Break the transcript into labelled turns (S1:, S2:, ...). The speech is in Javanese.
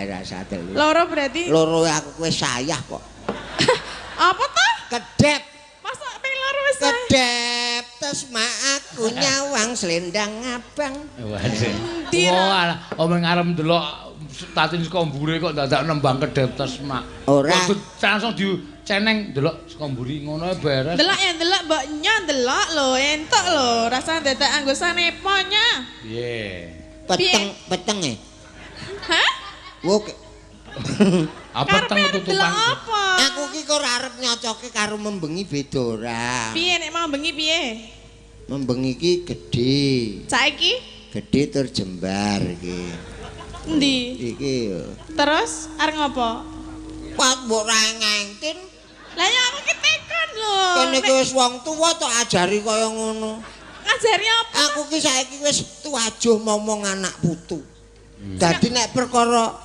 S1: Rasa telu.
S2: Loro berarti
S1: Loro aku wis sayah kok.
S2: Apa toh?
S1: Kedep.
S2: Masa ping loro wis sayah?
S1: Kedep tesma aku nyawang selendang abang.
S3: Waduh.
S2: Endi, Ra?
S3: Oh, alah, omong arep ndelok tatin saka mburi kok dadak nembang kedep tesma.
S1: Ora.
S3: Kudu langsung diceneng ndelok saka mburi ngono ae beres.
S2: Delok ya delok mbok nya delok lho, entuk lho, rasa dadak anggo sanepo nya.
S3: Piye?
S1: Peteng peteng e.
S2: Hah?
S1: Wo
S3: Apa
S2: Karepe
S3: teng
S2: arep delok
S3: tutupan?
S2: apa?
S1: Aku ki kok ora arep nyocoke karo membengi beda ora.
S2: Piye nek mau bengi piye?
S1: Membengi ki gedhe.
S2: Saiki
S1: Gedhe tur jembar iki.
S2: Endi?
S1: Iki yo.
S2: Terus arep ngopo?
S1: Pak mbok ra ngengtin.
S2: Lah ya aku ki tekon lho.
S1: Kene ki wis wong tuwa tok ajari kaya ngono.
S2: Ngajari apa?
S1: Aku ki saiki wis tuajuh momong anak putu. Dadi nek perkara